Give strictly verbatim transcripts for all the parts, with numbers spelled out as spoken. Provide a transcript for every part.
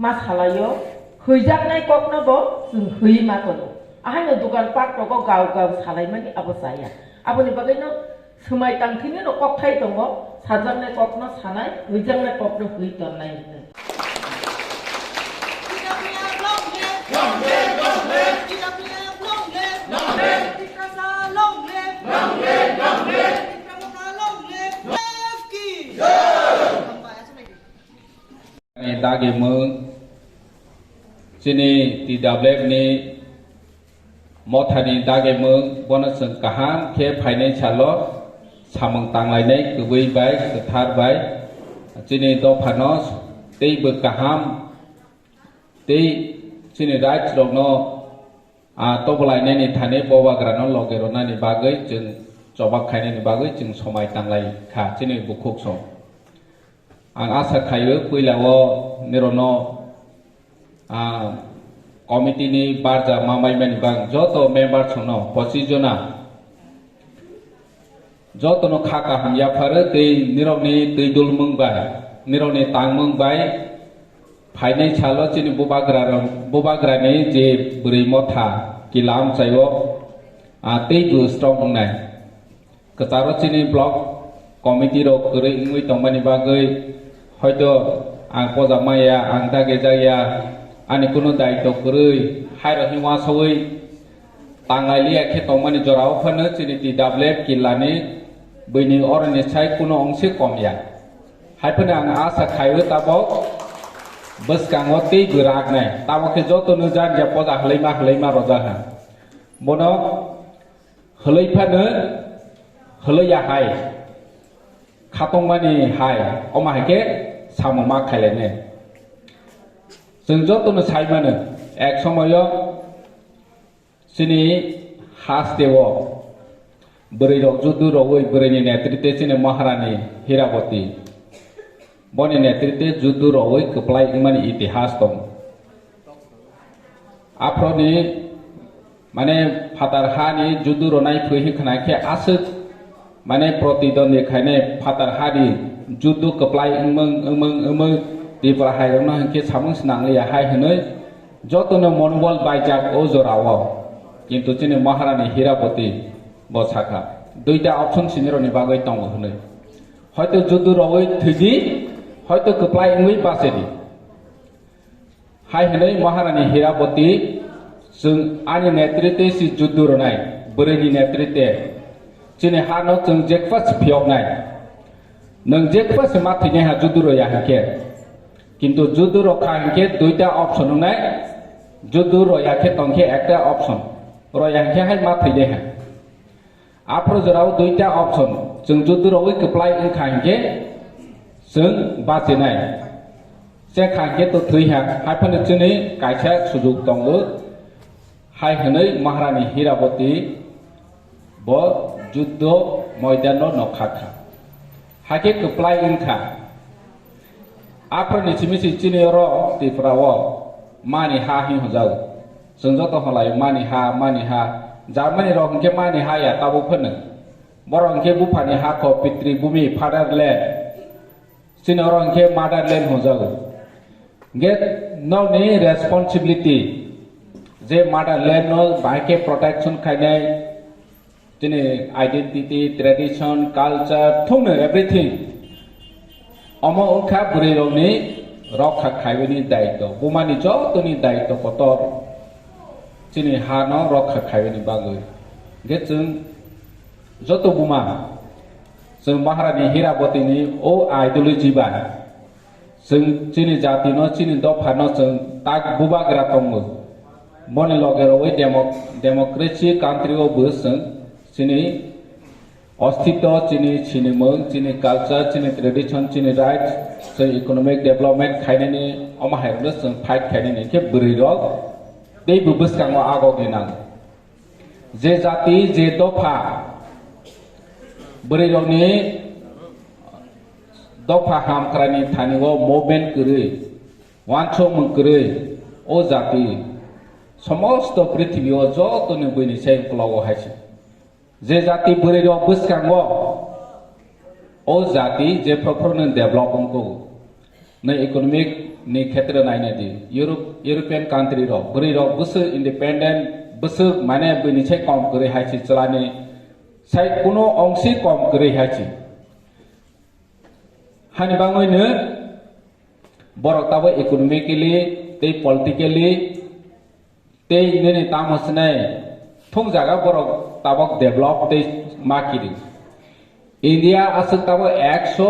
ma salaio, hwijaknai kokno bo chwng hwi ma tono. Ahaino dukan pat rogo gau gau salaimani abo chaya. Aboni bagwino swmai tangthwini no kokthai tongo, sajaknai kokno sanai, hwijaknai kokno hwi tonnai hwnwi. Ni dagi mung, chini T W F ni mothani dagi mung, bono chwng kaham khe phainai salo samung tanglainai kwbwi bai kwthar bai chini dophano teibo kaham tei chini rights rokno, ah, tobolainani thani bubagrano loge rwnani bagwi chwng chobak khainani bagwi chwng somai tanglai kha chini bukhuk song. Ang asa khaio puilao nirokno, ah, committee ni barja ma maimani bagwi joto member songno pochis jona jotono kha kaham yapharo tei nirokni twi dulmung bai, nirokni tangmung bai phainai salo chini bubagra rok, bubagrani je bwrwi motha kilam chaio, ah, teibo strong wngnai. Kwcharo chini block committee rok kwrwi wngwi tongmani bagwi hoito ang poja maya, ang dage jaya, ani kunu daitw kwrwi, hairok himma sawi tanglai liya khe tongmani jorao phano chini T W F kilani bwini oroni sai kunu ongsi kom ya. Hai phano ang asa khaio tabok bwskango tei bwraknai, tabok khe jotono janja poja hwlaima hwlaima rojak ha. Bono hwlwi phano hwlwi ya hai, khatongmani hai, omo hai khe samung ma khailainai. Chwng jotono sai mano, ek somoyo chini hasteo bwrwi rok judu rogwi bwrwini netrite chini Maharani Hiraboti. Boni netrite judu rogwi kwplai wngmani itihas tongo. Aphoroni, mane, phatar hani judu ronai phwi hwn khna khe aswk, mane, protidwandi khainai phatar hani judu kwplai wngmung, wngmung, wngmung Tripura hairokno hwn khe samung swnang liya hai hwnwi jotono monobol baijak o jorao. Kintu chini Maharani Hiraboti bo sakha, duita option sinirokni bagwi tongo hwnwi. Hoito judu rogwi thwidi, hoito kwplai wngwi bachidi. Hai hwnwi Maharani Hiraboti, chwng ani netrite si judu ronai, bwrwini netrite. Chini hano chwng jekpha si phiyoknai. Nwng jekpha si ma thwinai ha judu roya hinkhe. Kintu judu rokha hinkhe duita option wngnai, judu roya khe tongkhe ekta option. Roya hinkhe hai ma thwinai ha. Aphuru jorao duita option, chwng judu rogwi kwplai wngkha hinkhe chwng bachinai. Chekha hinkhe to thwi ha, hai phano chini kaisa sujuk tongo, hai hwnwi Maharani Hiraboti bo juddo moidano nokha kha. Hakhe kwplai wngkha. Aphuruni simi si chini oro Tripura o mani ha hin hwnjago. Chwng joto hwnlai mani ha, mani ha. Germany rok hinkhe mani ha ya tabuk phano. Borok hinkhe buphani ha kho, pitri bhumi, fatherland. Chini oro hinkhe motherland hwnjago. Hinkhe nokni responsibility je motherland no bahai khe protection khainai, chini identity, tradition, culture, thungno everything. Omo wngkha bwrwi rokni rokha khaiwini daitw, bumani jotoni daitw kotor chini hano rokha khaiwini bagwi. Hinkhe chwng joto buma, chwng Maharani Hirabotini o ideology bai, chwng chini jatino, chini dophano chwng tak bubagra tongo. Boni loge rogwi demo-, democracy country o bo chwng chini ostitw, chini sinimung, chini culture, chini tradition, chini rights, chwng economic development khainani omo hairokno chwng fight khainani hinkhe bwrwi rok teibo bwskango agogwi nango. Je jati, je dopha, bwrwi rokni dopha hamkrai ni thani o movement kwrwi, uansukmung kwrwi, o jati somosto prithibi o jotoni buini sai uklogo hai se. Je jati bwrwi rok bwskango, o jati je phuru phuru no develop wngkho, no economic ni khetre naina di, Europe, European country rok, bwrwi rok bwswk independent, bwswk mane bini sai kom kwrwi hai si chwlani, sai kuno ongsi kom kwrwi hai si. Hani bangwi no borok tabo economically tei politically tei nini tamo sinai thung jaga borok tabok develop tei ma kiri. India aswk tabok ekso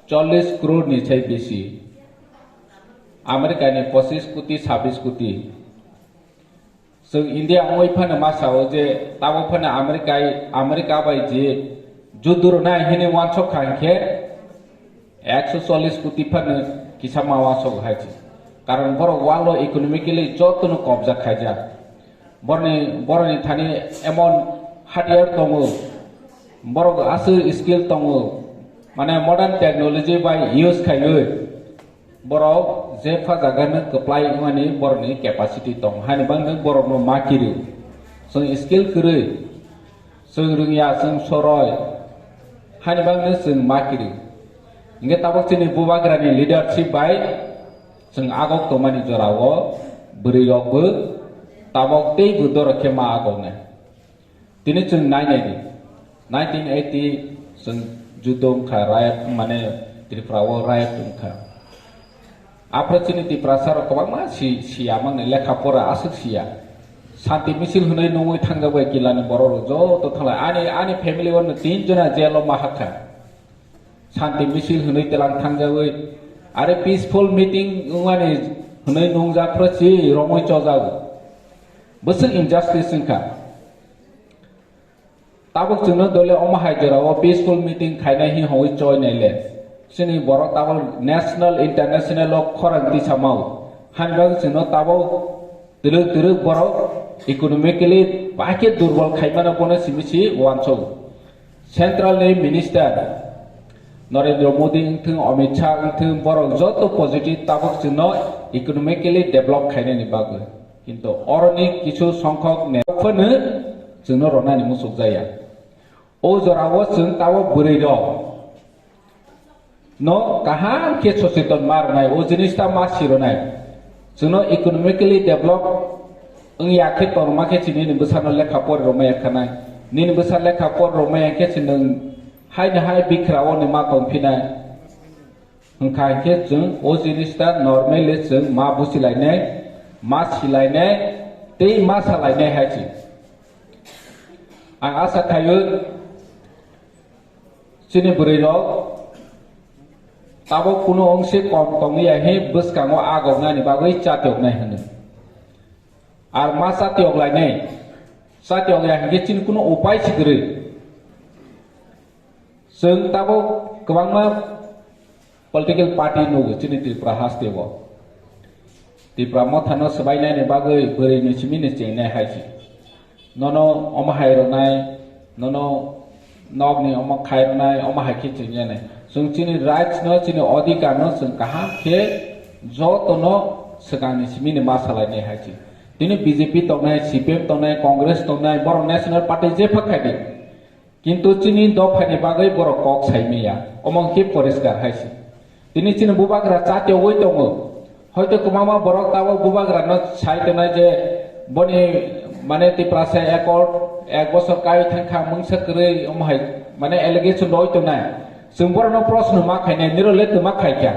chollish crore ni sai bisi. America ni pochis koti, sabis koti. Chwng India wngwi phano ma sao je tabok phano America, America bai je juddu rwnai hwnwi uansuk kha hinkhe ekso chollish koti phano kisa ma uansuk hai se. Karon borok world o economically jotono kobja khaijak. Borni, borni thani emon hatiar tongo, borok aswk skill tongo, mane modern technology bai use khaiwi borok je pha jaga no kwplai wngmani borokni capacity tong, hani bangno borokno ma kiri. Chwng skill kwrwi, chwng rwngya, chwng soroi, hani bangno chwng ma kiri. Hinkhe tabok chini bubagrani leadership bai chwng agok tongmani jorao bwrwi rokbo tabok teibo dorok khe ma agoknai. Tini chwng nai nai di. Nineteen eighty chwng judo wngkha, riot, mane Tripura o riot wngkha. Aphro chini Tiprasa rok kwbangma si, siya mangni lekha pora aswk siya. Santi misil hwnwi nungwi thangjak bai kila ni borok rok joto thanglai. Ani, ani family o no tin jona jail o ma hakha. Santi misil hwnwi telang thangjagwi. Are peaceful meeting wngmani hwnwi nungjak phro si romwi chojago. Bwswk injustice wngkha. Tabuk chwngno dole omo hai jorao peaceful meeting khainai hi hwnwi choi naile. Chini borok tabuk national, international o khorang tisa mao. Hani bagwi chwngno tabuk twrwk twrwk borok economically bahai khe durbol khaimano bono simi si uansogo. Central ni minister Narendra Modi wngthwng, Amit Shah wngthwng, borok joto positive tabuk chwngno economically develop khainani bagwi. Kintu oroni kisu songkhok ne phano chwngno ronani muchuk jaya. O jorao chwng tabuk bwrwi rok no kaham khe socheton ma rwnai, o jinis ta ma si rwnai. Chwngno economically develop wngya khe tongma khe chini nini bwsano lekha pori rwmaya khanai. Nini bwsa lekha pori rwmaya khe chwng haino hai bikhra o ni ma tongphinai. Hwnkha hinkhe chwng o jinis ta normally chwng ma buchilainai, ma silainai, tei ma salainai hai se. Ang asa khaio chini bwrwi rok tabuk kunu wngse kom tongya hi bwskango agoknani bagwi chatiyoknai hwnwi. Ar ma chatiyok lainai, chatiyok ya hinkhe chini kunu upai si kwrwi. Chwng tabuk kwbangma political party nugo chini Tripura haste o. Tipra Motha no swbainani bagwi bwrwi ni simi ni chengnai hai se. Nono omo hai rwnai, nono nok ni omo khai rwnai, omo hai khe chengya nai. Chwng chini rights no, chini adhikar no chwng kaham khe joto no swkang ni simi ni ma salai nai hai se. Tini B J P tongnai, C P M tongnai, Congress tongnai, borok National Party je phak khai di. Kintu chini dophani bagwi borok kok sai maya, omo khe poriskar hai se. Tini chini bubagra chatiyogwi tongo. Hoito kwbangma borok tabuk bubagrano sai tongnai je boni, mane, Tiprasa accord ek bosor kai thangkha mungsa kwrwi omo hai, mane, allegation rwi tongnai. Chwng borokno proshno ma khainai, nirok le twma khaikha?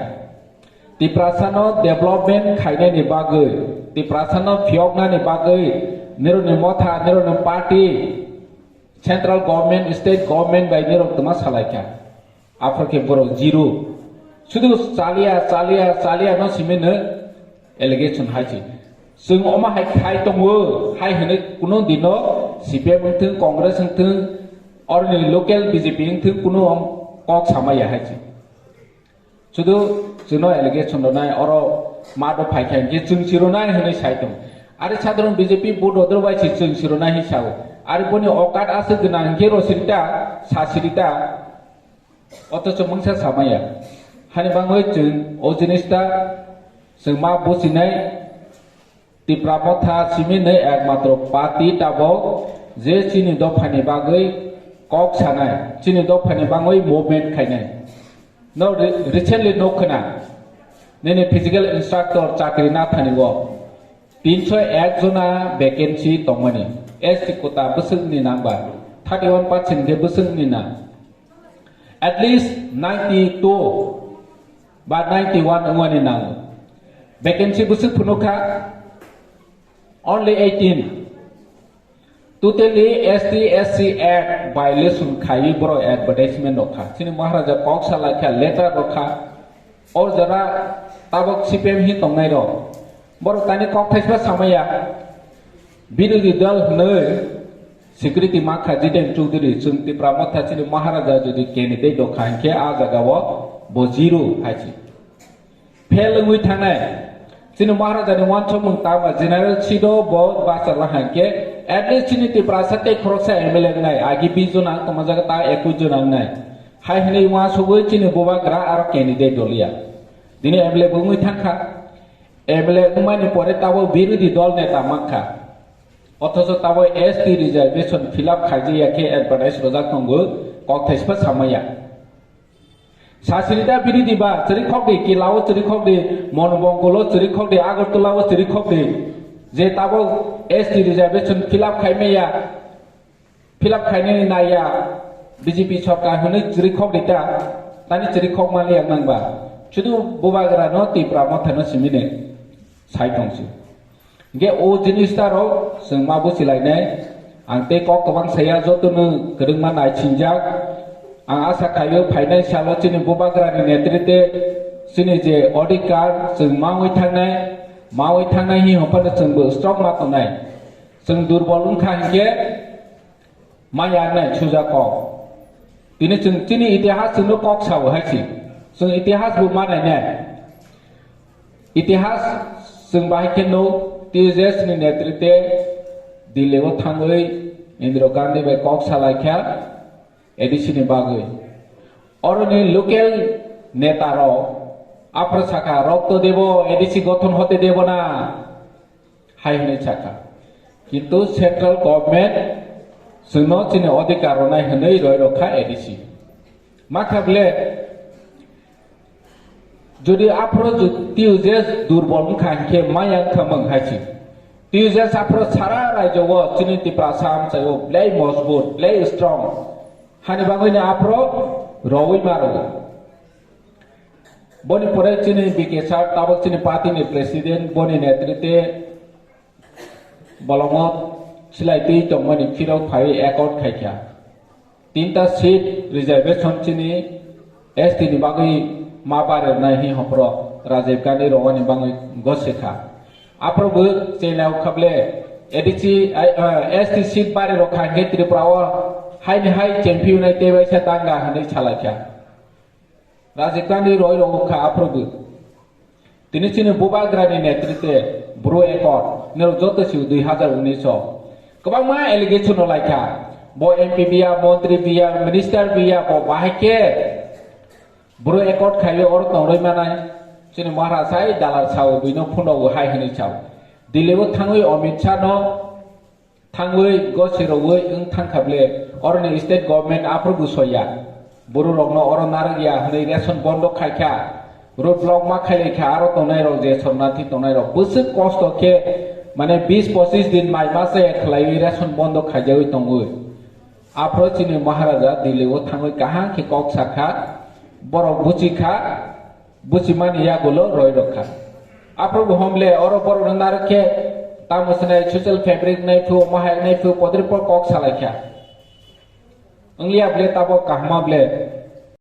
Tiprasano development khainani bagwi, Tiprasano phiyoknani bagwi nirokni motha, nirokni party, central government, state government bai nirok twma salaikha. Aphro khe borok zero. Sudu chaliya, chaliya, chaliya no simi no allegation hai se. Chwng omo hai khai tongo, hai hwnwi kuno dino C P M wngthwng, Congress wngthwng, oroni local B J P wngthwng, kuno kok samaya hai se. Sudu chwngno allegation rwnai, oro ma do phai kha hinkhe chwng si rwnai hwnwi sai tong. Ari sadharon B J P vote rodro bai se chwng si rwnai hin sao. Ari boni okat aswk gwnang hinkhe rosirita, sasirita, othocho mungsa samaya. Hani bangwi chwng o jinis ta chwng ma buchinai. Tipra Motha simi nwi ekmatro party tabok je chini dophani bagwi kok sanai, chini dophani bagwi movement khainai. No re-, recently nuk khna, Nini physical instructor chakri na thani o tinso ek jona vacancy tongmani, S T quota bwswkni nangba thirty one percent khe bwswkni na, at least ninety two ba ninety one wngmani nango. Vacancy bwswk phunukha only eighteen. Totally S T S C Act violation khaiwi borok advertisement rokha. Chini Maharaja kok salaikha, letter rokha. O jora tabok C P M hi tongnai rok. Borok tani kok thaisba samaya. Birodhi dol hwnwi security mankha Jiten Chowdhury, chwng Tipra Motha chini Maharaja jodi candidate rokha hinkhe a jagao bo zero hai si. Fail wngwi thangnai. Chini Maharajani uansukmung tama general seat o bo bachala hwnkhe at least chini Tiprasa tei khoroksa M L A wngnai, agi bish jona ang tongma jaga ta ekush jona wngnai. Hai hwnwi uansugwi chini bubagra aro candidate doliya. Dini M L A bo wngwi thangkha. M L A wngmani pore tabo birodhi dol neta mankha. Othocho tabo S T reservation fill up khaijaya khe advertise rojak tongo, kok thaisba samaya. Sasirida bini diba chwrikhokdi, Kilao chwrikhokdi, Monbongkolo chwrikhokdi, Agartala o chwrikhokdi. Je tabok S T reservation fill up khaimaya, fill up khainani naiya, B J P sorkar hwnwi chwrikhokdi ta, tani chwrikhok manliya nangba. Sudu bubagrano Tipra Mothano simine sai tongsi. Hingke o jinis ta rok chwng ma buchilainai. Ang tei kok kwbang saya jotono kwrwngma naisingchak. Ang asa khaio phainai salo chini bubagrani netrite chini je odhikar chwng mawi thangnai, mawi thangnai hi hwnphano chwngbo strong ma tongnai. Chwng durbol wngkha hinkhe ma yaknai suja kok. Tini chwng chini itihas chwngno kok sao hai si. Chwng itihas bo manai nai. Itihas chwng bahai khe no T J S ni netrite Delhi o thangwi Indira Gandhi bai kok salaikha A D C ni bagwi. Oroni local neta rok aphro sakha, "Rokto debo, A D C gothon hote debo na?" hai hwnwi sakha. Kintu central government chwngno chini odhikar rwnai hwnwi roi rokha A D C. Makha bwle, jodi aphro ju-, T U J S durbol wngkha hinkhe maya wngkha mung hai si. T U J S aphro sara raijo o chini Tiprasa amchai o belai mojbut, belai strong. Hani bagwino aphro rowi maro. Boni pore chini B K sir, tabok chini party ni president, boni netrite bolongo silai twi tongmani phirok phaiwi accord khaikha. Tinta seat reservation chini S T ni bagwi ma barernai hi hopro Rajiv Gandhi rowani bagwi gosikha. Aphro bo chenai kha bwle A D C, ai, eh, S T seat bari rokha hinkhe Tripura o haini hai champion nai tei waisa tanga hwnwi salaikha. Rajiv Gandhi roi rok kha aphro bo. Tini chini bubagrani netrite Bru Accord, nirok joto si dui hazar unis o. Kwbangma allegation no laikha. Bo M P biya, montri biya, minister biya, bo bahai khe Bru Accord khaiwi oro tongroi manai. Chini Maharaj hai dalar sao, buino phunogo hai hwnwi sao. Delhi o thangwi Amit Shah no thangwi gosirogwi wng thangkha bwle, oroni state government aphuru busoya. Bororokno oro narwkya hwnwi ration bondo khaikha, road block ma khailaikha, aro tongnairok je sornathi tongnairok bwswk kosto khe, mane bis pochis din mai ma chaya khwlaiwi ration bondo khaijawi tongwi. Aphuru chini Maharaja Delhi o thangwi kaham khe kok sakha, borok buchikha, buchimani yagulo roi rokha. Aphuru bo homle oro borok no narwk khe tamo swnai social fabric nai phu, omo hai nai phu, podri por kok salaikha. Wngya bwle tabok kahma bwle.